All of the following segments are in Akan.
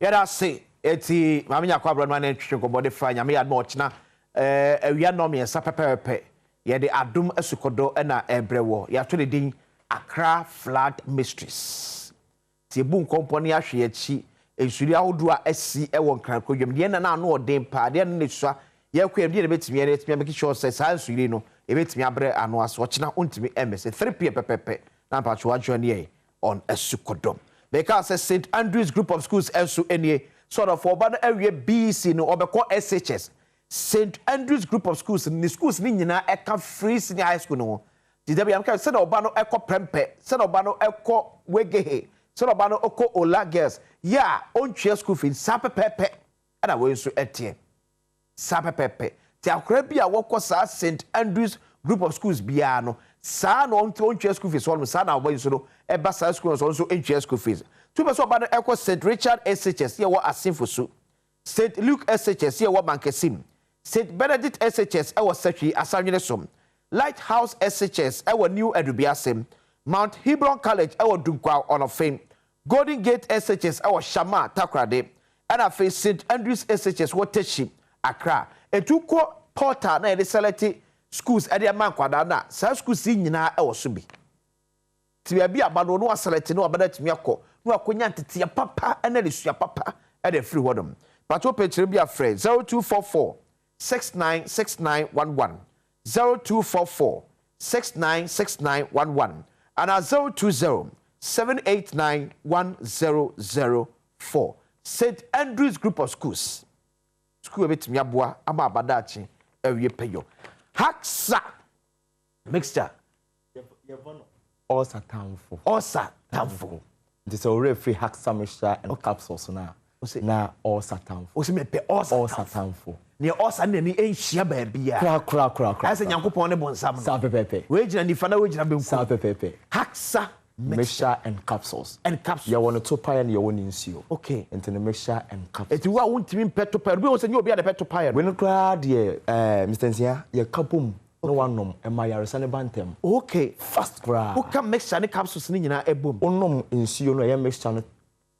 Yɛda ase. Eti Maame Nyarko Abrɛ no ne ntwetwe nkɔmmɔ de fa Nyame yɛ adom a ɔkyena awia nnɔnmiɛnsa pɛpɛɛpɛ yɛde adom asukɔdɔ na ɛrebrɛ wɔ. Yɛato ne din Accra Flood Mysteries. Nti yɛbu nkɔmpɔ na yɛahwɛ yɛn akyi nsuyiri ahodoɔ a asi wɔ Nkran Kwadwam. Deɛ na na ano ɔden paa, deɛ na na ɛsua yɛkɔ yɛn deɛ na ɛbɛtumi yɛn atumi amake sure sɛ saa nsuyiri no yɛbɛtumi abrɛ ano ase. Ɔkyena wontumi mmese 3 pm pɛpɛɛpɛ na mpatwo wa join yɛn on Asukɔdɔm. Mekaa sɛ St Andrews Group of Schools nso nie. Sɛ ɔdɔfoɔ ɔba no awie BEC no ɔbɛkɔ SHS. St Andrews Group of Schools no ne schools no nyinaa ɛka Free Senior High School no ho. Nti da biara meka sɛ sɛdeɛ ɔba no kɔ Prempeh, sɛdeɛ ɔba no kɔ Wegehe, sɛdeɛ ɔba no kɔ Ola Girls, yɛ a ɔntua school fees, saa pɛpɛɛpɛ na wei nso teɛ. Saa pɛpɛɛpɛ. Nti akwadaa bi a wɔkɔ saa St Andrews Group of Schools biara no, saa na ɔntua school fees hɔnom, saa na ɔba yi nso no ɛba saa school no nso ɔno nso ntua school fees. Nti wopɛ sɛ ɔba no ɛkɔ St Richard SHS yɛ wɔ Asenfosu, St Luke SHS yɛ wɔ Mankasim, St Benedict SHS ɛwɔ Sahwi Asanwene so, Lighthouse SHS ɛwɔ New Adubiase, Mount Hebron College ɛwɔ Dunkwa Ɔnɔfe, Golden Gate SHS ɛwɔ Shama Takoradi, ɛna afei St Andrews SHS wɔ Teshie, Accra. Enti wokɔ portal na yɛde select schools ɛde ama nkwadaa no a, saa schools yi nyinaa ɛwɔ so bi. Nti baabi a aba no, na waselect na waba no atumi akɔ na wakɔnya nteteɛ papa ne adesua papa ɛde afiri hɔnom. Pato wopɛ kyerɛ bi a frɛ 0244 696911, 0244 696911 anaa 020 789 1004. St Andrews Group of Schools, school a ɛbɛtumi aboa ama abadaakye awie pɛyɔ. Haxa mixture. Ulcer tamfo. Ulcer tamfo. Nti sɛ owurɛ firi Haxa mixture and capsules no a, na ulcer tamfo. Ɔsɛ mepɛ ulcer Ulcer tamfo. Nea ulcer ne n'ani nhyia baabiara. Kora kora kora kora. Ayɛ sɛ Nyankopɔn ne bonsam no. Saa pɛpɛɛpɛ. Wei gyina nifa na wei gyina benkum. Saa pɛpɛɛpɛ. Haxa mixture and capsules. And capsules. Yɛwɔ no topaeɛ na yɛwɔ ne nsuo. Okay. Nti no mixture and capsules. Eti wo a wontumi mpɛ topaeɛ no, obi wɔ hɔ sɛ nyɛ obi a na ɛpɛ topaeɛ no. Wei no koraa deɛ ɛɛ Mister Nsia, yɛka bom na wanom, ɛma ayaresa no ba ntɛm. Okay. Fast koraa. Woka mixture ne capsules no nyinaa ɛbom. Wonom nsuo no a ɛyɛ mixture no,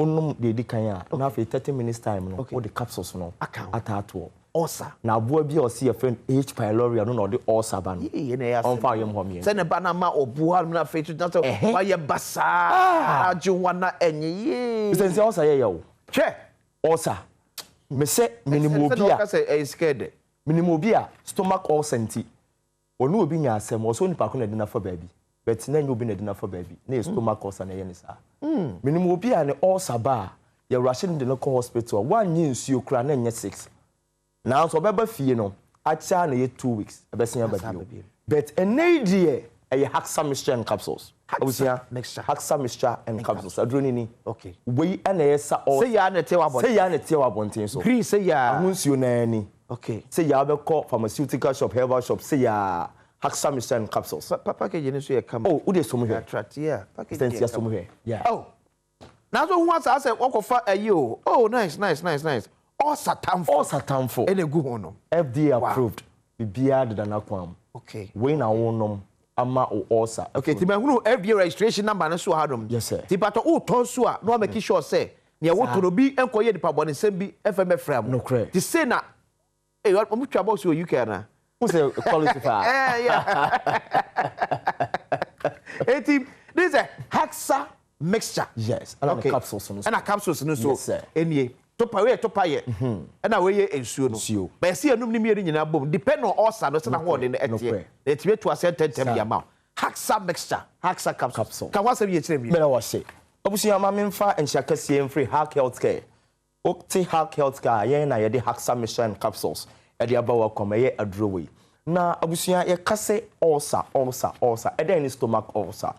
wonom deɛ ɛdi kan a, na afei 30 minutes time no, wode capsules no Aka ho. ataatoɔ. Ulcer. Na aboa bi a ɔse yɛfrɛ no H. pylori no na ɔde ulcer ba no. Yee, na ɛyɛ asɛm. Ɔmfa ɔyam hɔ mmiɛnsa. Sɛ ne ba no ama ɔboa no na afei nso na sɛ Ɛhɛ. wayɛ basaa, Ah! agye ho ana ɛnyɛ yee. Mr. Nsia, ulcer yɛ ya o. Hwɛ! Ulcer. Mesɛ menim Sɛ obi na a. ɔka sɛ ɛyɛ sika dɛ. Menim obi a stomach ulcer nti, ɔne obi nya asɛm, ɔsɛ onipa ko na ɛde no afa baabi, but na ɛnyɛ obi na ɛde no afa baabi, na yɛ stomach ulcer na ɛyɛ ne saa. Menim obi a ne ulcer ba a, yɛwurahye no de no kɔ hospital a, wanyɛ nsuo koraa na ɛnyɛ 6. Nanso ɔbɛba fie no, akyɛ a na ɛyɛ 2 weeks, ɛbɛsen aba bio. But ɛnnɛ yi deɛ, ɛyɛ Haxa mixture and capsules. Haxa mixture. Haxa mixture and capsules. Aduro no ni. Okay. Wei ɛna ɛyɛ sa ulcer. Sɛ yaa na ɛteɛ wɔ abɔnten. Sɛ yaa na ɛteɛ wɔ abɔnten so. Green sɛ yaa. Aho nsuo naa ni. Okay. Sɛ yaa bɛkɔ pharmaceutical shop, herbal shop, sɛ yaa Haxa mixture and capsules. Pa package no nso yɛ kama. Oh, wode som hwɛ. Attract yeah. Package Mr. yɛ Nsia som kama. hwɛ. Yeah. Oh. Nanso hu asa sɛ wɔkɔfa ayi o. Oh, nice, nice, nice, nice. Ulcer tamfo. Ulcer tamfo. Ɛna egu ho no. FDA Wow. approved. Biribiara deda n'akwan mu. Okay. Wei na wonom ama wo ulcer. Okay, ti mahunu FDA registration number no so wɔ hanom. Yes, sir. Ti patɔ wotɔn so a na wa make sure sɛ nea wotɔ no obi nkɔyɛ nipa bɔne nsɛm bi ɛfɛ mɛfrɛ mo. Nokorɛ. Ti sei na eh wɔn twa box wɔ UK ana? Wo sɛ quality paa. Eh yeah. Eti this is a Haxa mixture. Yes, ɛna Okay. ne capsules no so. Ɛna capsules no so. Yes, sir. Enie. Topa wei yɛ topa yɛ. Ɛna wei yɛ nsuo no. Nsuo. Bɛyɛ sɛ yɛnum ne mmienu nyinaa bom. Depend on ulcer no sɛ n'ahoɔden no ɛteɛ. Nokorɛ. Na ɛtumi atu aseɛ ntɛntɛm de Saa. ama wo. Haxa mixture, Haxa capsules. Capsule. Ka ho asɛm yie kyerɛ me. Mɛda wo ase. Abusua ma memfa nhyia kɛseɛ mfiri Hack Healthcare. Wote Hack Healthcare a, yɛn na yɛde Haxa mixture and capsules ɛde aba w'akwam, ɛyɛ aduro wei. Na abusua yɛka sɛ ulcer, ulcer, ulcer, ɛdɛn ne stomach ulcer?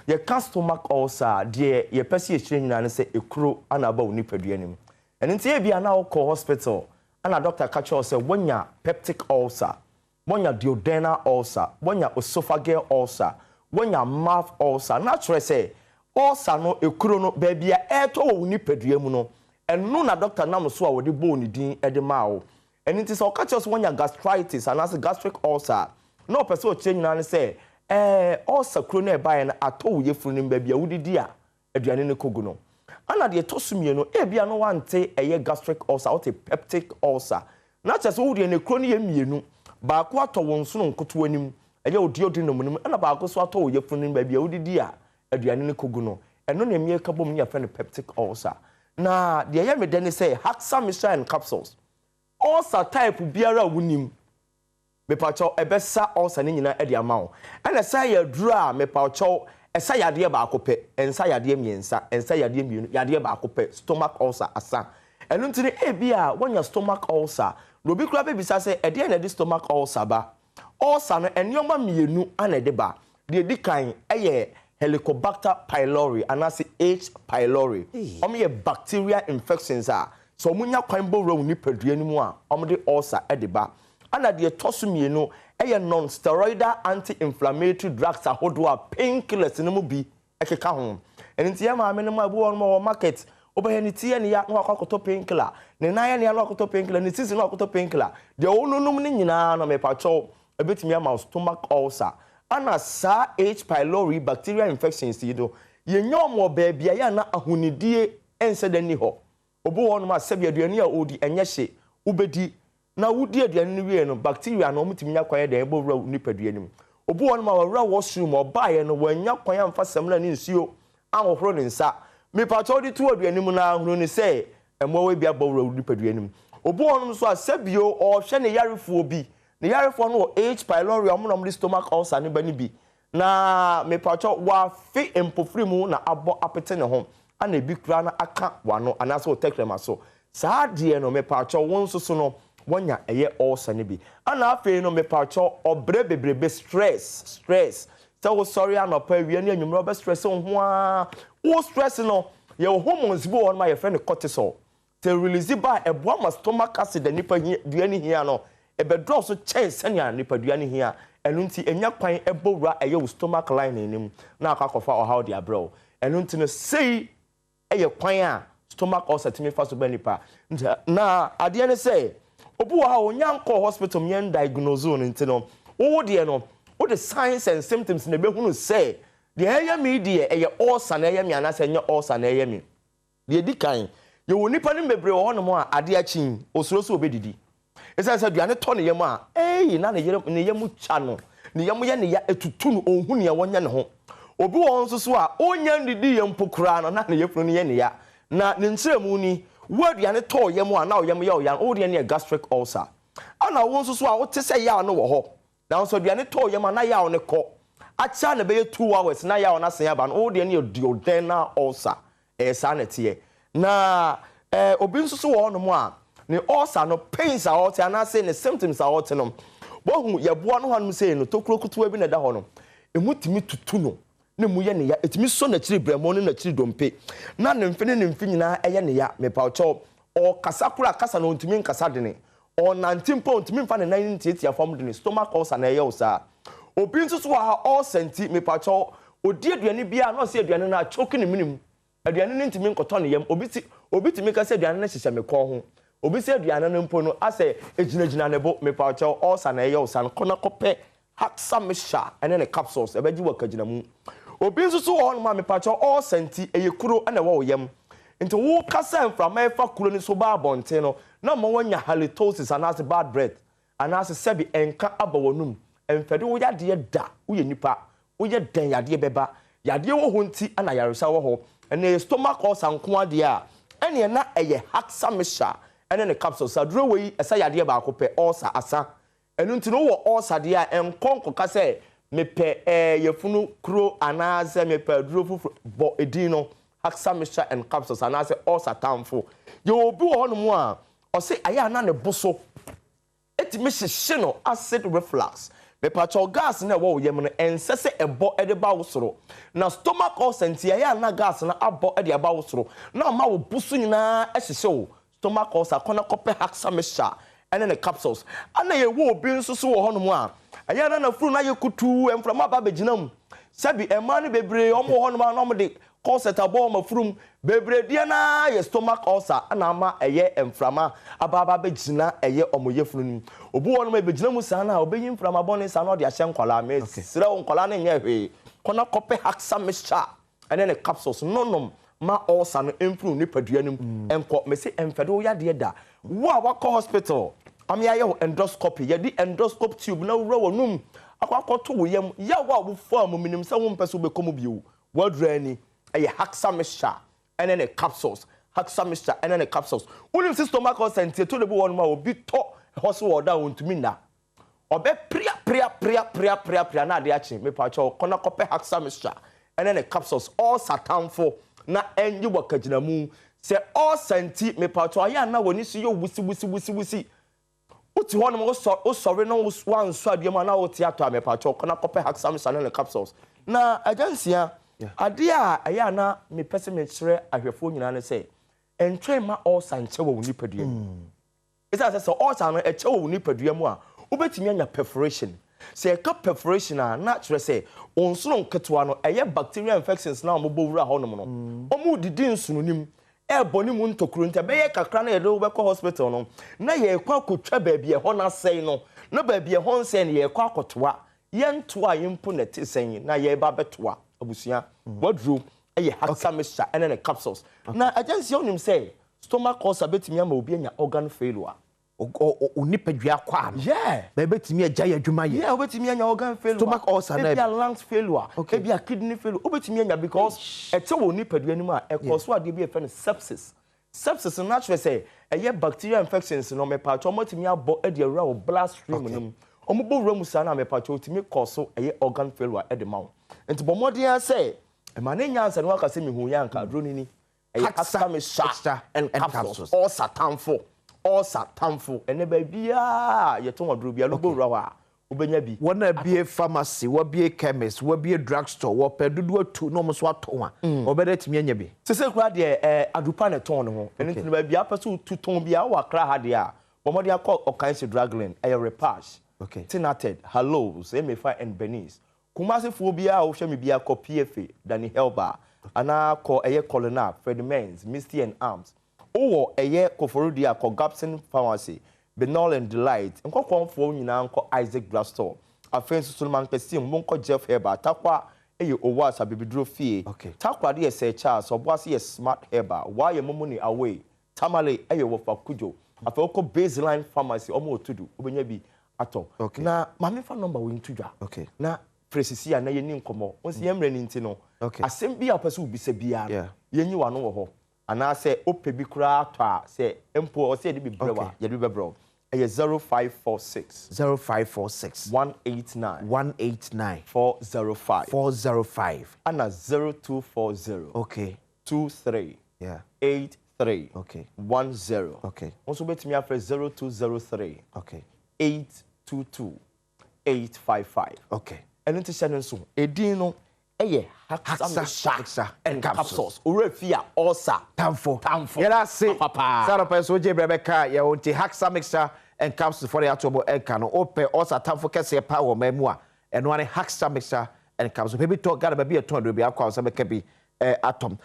Yɛka stomach ulcer a, deɛ yɛpɛ sɛ yɛkyerɛ nyinaa ne sɛ ekuro ana aba wo nipadua no mu. Ɛno nti ebia na wokɔ hospital ana doctor ka kyerɛ wo sɛ woanya peptic ulcer, woanya duodenal ulcer, woanya esophageal ulcer, woanya mouth ulcer. Na kyerɛ sɛ ulcer no ekuro no baabi a ɛretɔ wɔ wo nipadua mu no, ɛno na doctor nam so a wɔde bɔɔ ne din de maa wo. Ɛno nti sɛ ɔka kyerɛ sɛ woanya gastritis anaasɛ gastric ulcer a, na ɔpɛ sɛ ɔkyerɛ nyinaa ne sɛ ulcer kuro no a ɛbaeɛ no atɔ wo yafunu no mu baabi a wodidi a aduane no kɔgu no. Ɛna deɛ ɛtɔ so mmienu, ebia no wante ɛyɛ gastric ulcer, wote peptic ulcer. Na kyerɛ sɛ wo deɛ ne kuro no yɛ mmienu. Baako atɔ wo nsono nkotoa anim, ɛyɛ wo duodenum no mu, ɛna baako nso atɔ wo yafunu no mu, baabi a wodidi a aduane no kɔgu no. Ɛno na mmea ka bom ne yɛfrɛ no peptic ulcer. Na deɛ ɛyɛ me dɛ ne sɛ Haxa Mixture and Capsules, ulcer type biara a wonim, mepakyɛw, ɛbɛsa ulcer no nyinaa de ama wo. Ɛna ɛsan yɛ aduro a mepakyɛw, ɛsa yadeɛ baako pɛ, ɛnsa yadeɛ mmiɛnsa, ɛnsa yadeɛ mmienu, yadeɛ baako pɛ, stomach ulcer asa. Ɛno nti no, ebia woanya stomach ulcer, na obi koraa bɛbisa sɛ, ɛdeɛn na ɛde stomach ulcer ba? Ulcer no, nneɛma mmienu na ɛde ba. Deɛ ɛdi kan yɛ Helicobacter pylori anaasɛ H. pylori. Wɔyɛ bacteria infections a sɛ wɔnya kwan bɔ wura wo nipadua no mu a, wɔde ulcer de ba. Ɛna deɛ ɛtɔ so mmienu yɛ non-steroidal anti-inflammatory drugs ahodoɔ a painkillers no mu bi keka ho. Ɛno nti yɛn maame nom a ebi wɔ hɔnom a wɔ market, wobɛhwɛ ne ti yɛ ne ya na wakɔ akɔtɔ painkiller, ne nan yɛ ne ya na wakɔtɔ painkiller, ne sisi na wakɔtɔ painkiller. Deɛ wononom no nyinaa no, mepakyɛw, ebetumi ama wo stomach ulcer. Ɛna saa H. pylori bacterial infections yi no, yɛnya wɔn wɔ baabi a yɛ a na ahonidie nhyɛ da nni hɔ. Obi wɔ hɔnom a sɛbi aduane a ɔredi ɛnyɛ hye, wobɛdi na wodi aduane no wie no, bacteria no wɔtumi nya kwan yɛ dɛn bɔ wura wo nipadua no mu. Obi wɔ hɔnom a wawura washroom, ɔbaeɛ no wannya kwan amfa samina ne nsuo anhohoro ne nsa. Mepakyɛ wode to aduane mu no ara hunu no sɛ mmoawa bi abɔ wura wo nipadua no mu. Obi wɔ hɔnom nso a sɛbio ɔrehwɛ ne yarefoɔ bi, ne yarefoɔ no wɔ H. pylori a wɔn na wɔde stomach ulcer no ba no bi, na mepakyɛ wafe mpofiri mu na abɔ apete ne ho, ana ebi koraa no aka w'ano anaasɛ wo tɛkrɛma so. Saa adeɛ no mepakyɛw wo nso so no wanya ɛyɛ ulcer no bi. Ana afei no mepakyɛw ɔbrɛ bebrebe stress stress sɛ wo sɔre anɔpa awia ne anwummerɛ wobɛ stress wo ho ara wo stress no yɛwɔ hormones bi wɔ hɔ nom a yɛfrɛ no cortisol sɛ release ba a ɛboa ma stomach acid a nipa hia dua no hia no ɛbɛdɔɔso kyɛn sɛnea nipadua no hia ɛno nti ɛnya kwan ɛbɔ wura ɛyɛ wo stomach lining no mu na akɔ akɔfa ɔhaw de abrɛ wo ɛno nti no sei yɛ kwan a stomach ulcer tumi fa so ba nipa. Nti na adeɛ ne sɛ, obi wɔ hɔ a ɔnnya nkɔɔ hospital ma yɛn diagnose no nti no, wo wo deɛ no, wode signs and symptoms na ɛbɛhunu sɛ deɛ ɛyɛ me yi deɛ ɛyɛ ulcer na ɛyɛ me anaasɛ ɛnyɛ ulcer na ɛyɛ me. Deɛ ɛdi kan, yɛwɔ nnipa no bebree wɔ hɔnom a adeɛ akye yi, ɔsuro sɛ ɔbɛdidi. Esiane sɛ aduane tɔ ne yam a, ei, na ne yere, ne yam twa no, ne yam yɛ ne ya, etutu no, onhu nea wɔnyɛ ne ho. Obi wɔ hɔ nso so a, onnya nnidiiɛ mpo koraa no, na ne yafunu no yɛ ne ya. Na ne nkyerɛmu ni, wo aduane tɔ wo yam a, na wo yam yɛ wo ya no, wo deɛ no yɛ gastric ulcer. Ɛna wo nso so a, wote sɛ yaw no wɔ hɔ, nanso aduane tɔ wo yam a, na yaw no kɔ. Akyɛ a na ɛbɛyɛ 2 hours na yaw no asan aba no, wo deɛ no yɛ duodenal ulcer. Ɛyɛ saa na ɛteɛ. Na eh, obi nso so wɔ hɔnom a, ne ulcer no, pains a ɔte anaasɛ ne symptoms a ɔte no, wahu yɛboa no hanom sei no, tokuro ketewa bi na ɛda hɔ no, emu tumi tutu no, na emu yɛ ne ya, ɛtumi sɔ n'akyiri brɛmo ne n'akyiri dompe, na ne mfe ne ne mfe nyinaa ɛyɛ ne ya. Mepakyɛw, ɔkasa koraa kasa na ɔntumi nkasa dene, ɔnante mpo a ɔntumi mfa ne nan ntiatia fam dene, stomach ulcer na ɛyɛ wo saa. Obi nso so wɔ ha, ulcer nti, mepakyɛw, ɔdi aduane biara na ɔsɛ aduane no achoke ne menem, aduane no ntumi nkɔtɔ ne yam. Obi ti obi tumi ka sɛ aduane no hyehyɛ me kɔn ho, obi sɛ aduane no mpo no asɛ egyinagyina ne bo. Mepakyɛw, ulcer na ɛyɛ wo saa no, kɔ na kɔpɛ Haxa mixture ɛne ne capsules, ɛbɛgye wo akagyina mu. Obi nso so wɔ hɔnom a, mepakyɛw, ulcer nti ɛyɛ kuro na ɛwɔ wo yam, nti wo kasa mframa ɛfa kuro no so ba abɔnten no na ama woanya halitosis anaasɛ bad breath anaasɛ sɛbi ɛnka aba w'anum. Ɛmfɛde wo yadeɛ da, woyɛ nipa, woyɛ dɛn yadeɛ bɛba. Yadeɛ wɔ hɔ nti na ayaresa wɔ hɔ. Ɛnna ɛyɛ stomach ulcer nko adeɛ a, ɛnneɛ na ɛyɛ Haxa mixture ɛne ne capsules. Aduro wei ɛsa yadeɛ baako pɛ, ulcer asa. Ɛno nti no wowɔ ulcer deɛ a, ɛnkɔ nkɔka sɛ mepɛ ɛɛ yafunu kuro anaasɛ mepɛ aduro foforɔ. Bɔ edin no Haxa mixture and capsules anaasɛ ulcer tamfo. Yɛwɔ obi wɔ hɔnom a ɔse ayɛ a na ne bo so etumi hyehye no, acid reflux. Mepakyɛw, gas no a ɛwɔ wo yam no, ɛnsɛ sɛ ɛbɔ de ba wo soro. Na stomach ulcer nti ɛyɛ a na gas no abɔ de aba wo soro na ama wo bo so nyinaa hyehye wo. Stomach ulcer, kɔ na kɔpɛ Haxa mixture ɛne ne capsules. Ana yɛwɔ obi nso so wɔ hɔnom a ɛyɛ a na n'afuru no ayɛ kutuu, mframa aba abɛgyina mu. Sɛbi mmaa no bebree wɔn wɔ hɔnom a na wɔde corset abɔ wɔn afurum bebree deɛ naa yɛ stomach ulcer na ama ɛyɛ mframa aba aba abɛgyina ɛyɛ wɔn yafunu no mu. Obi wɔ hɔnom a ɛbɛgyina mu saa na ɔbɛyi mframa bɔne saa na ɔde ahyɛ nkwadaa. Mesrɛ wo, nkwadaa no nyɛ hwee. Kɔ na kɔpɛ Haxa mixture ɛne ne capsules no nom. Ma ulcer no mfiri wo nipadua no mu nkɔ. Mese ɛmfɛde wo yadeɛ da. Wo a wakɔ hospital ama yɛayɛ wo endoscopy, yɛde endoscope tube no awura w'anum akɔ akɔto wo yam, yaw a wofaa mu, menim sɛ wompɛ sɛ wobɛkɔ mu bio. W'aduru ani ɛyɛ Haxa mixture ɛne ne capsules. Haxa mixture ɛne ne capsules. Wonim sɛ stomach ulcer nti ɛtɔ da bi wɔ hɔnom a obi tɔ hɔ so wɔ ɔda a ɔntumi nna. Ɔbɛ pria pria pria pria pria pria na ade akye. Mepakyɛw kɔ na kɔpɛ Haxa mixture ɛne ne capsules. Ulcer tamfo na ɛnye wɔ kagyinamu. Sɛ ulcer nti mepakyɛw ayɛ a na w'ani so yɛ wusi wusi wusi wusi. Wote hɔ nom wosɔ wosɔre na woansɔ adeɛ mu a na wote atɔ a mepakyɛw kɔ na kɔpɛ Haxa mixture ne ne capsules. Na agya nsia, adeɛ a ɛyɛ a na mepɛ sɛ mekyerɛ ahwɛfoɔ nyinaa ne sɛ ɛntwɛn mma ulcer nkyɛ wɔ wo nipadua mu. Esiane sɛ sɛ ulcer no kyɛ wɔ wo nipadua mu a, wobɛtumi anya perforation. Sɛ yɛka perforation a, na kyerɛ sɛ wo nsono nketewa no, ɛyɛ bacterial infections no a wɔbɔ wura hɔnom no, wɔredidi nsono no mu, ɛrebɔ ne mu ntokuro. Nti ɛbɛyɛ kakra na yɛde wo bɛkɔ hospital no, na yɛrekɔ akɔtwa baabi a ɛhɔ no asɛe no, na baabi a ɛhɔ nsɛe no yɛrekɔ akɔtoa. Yɛntoa yɛn mpo na ɛte sɛn na yɛreba abɛtoa abusua. W'aduro yɛ Haxa mixture ɛne ne capsules. Na agya nsia wonim sɛ stomach ulcer bɛtumi ama obi anya organ failure. O nipadua kɔ ano. Yeah. Bɛɛ bɛtumi agya yɛ adwuma yɛ. Yeah, wobɛtumi anya organ failure. Stomach ulcer na Ebia lungs failure. Ebia kidney failure. Wobɛtumi anya because ɛkyɛ wɔ nipadua no mu a ɛkɔ so adeɛ bi a yɛfrɛ no sepsis. Sepsis no akyerɛ sɛ ɛyɛ bacterial infections no mepatwa wɔn atumi abɔ de awura wɔ blood stream no mu. Wɔn bɔ wura mu saa na mepatwa otumi kɔ so ɛyɛ organ failure ɛde ma wo. Nti bɔ mmɔden ara sɛ ɛma ne nya ansa na waka sɛ mehu yɛ anka aduro no ni. Ɛyɛ Haxa Haxa mixture and capsules. Capsules. Ulcer tamfo. Ulcer tamfo. Ɛnɛ baabiara yɛtɔn aduro biara no bɔ wura hɔ a wobɛnya bi. Wɔn a bie pharmacy, wɔbie chemist, wɔbie drugstore, wɔpɛ dodoɔ atu na wɔn nso atɔn a, wɔbɛdɛ tumi anya bi. Sese kura deɛ adupa na ɛtɔn ne ho. Ɛno nti no baabi a apɛ sɛ wotu tɔn biara wɔ Accra ha deɛ a, bɔ mmɔden akɔ Ɔkansi Drug Lane, ɛyɛ Repash, Tinated, Hallows, Emefa and Bernice. Kumasefoɔ biara a wohwɛ me biara kɔ PFA, Danny Helba, anaa kɔ ɛyɛ Colina, Freddie Menz, Misty and Arms. Wowɔ ɛyɛ Koforidua kɔ Gabson Pharmacy, Benol and Delight, nkɔkɔnfoɔ nyinaa nkɔ Isaac Drugstore. Afei nso so no Mankessim, monkɔ Jeff Herbal, Tarkwa ɛyɛ Owas Abibiduro Fie, Takoradi yɛ Sir Charles, Ɔboase yɛ Smart Herbal, Waa yɛ Momoni Away, Tamale ɛyɛ Wɔfa Kudjo. Afei wokɔ Baseline Pharmacy, ɔmo wɔ Tudu, wobɛnya bi atɔ. Na maame fa number wei nto dwa. Na frɛ sisi a na yɛni nkɔmmɔ. Wo nso yɛn mmerɛ no nti no, asɛm bi a wopɛ sɛ wobisa biara no, yɛnyi w'ano wɔ hɔ. Anaasɛ wopɛ bi koraa atɔ a, sɛ mpo ɔsɛ yɛde bi brɛ wo a, yɛde bi bɛbrɛ wo. Ɛyɛ 0546. 0546. 189. 189. 405. 405. Ana 0240. 23. 83. 10. Wo nso wobɛtumi afrɛ 0203. 822 855. Ɛno nti hyɛ no nso, edin no ɛyɛ Haxa mixture and capsules. Owura fi a ulcer. Tamfo. Tamfo. Yɛda ase. Papa. Saa nɔpɛ nso wogye berɛ bɛka yɛwo nti Haxa mixture and capsules fɔde ato mo ɛnka no. Wopɛ ulcer tamfo kɛseɛ paa wɔ ɔman mu a, ɛno ane Haxa mixture and capsules. Pɛ bi tɔ Ghana baabi yɛtɔn aduro bi akɔ a wo nsa bɛka bi atɔm.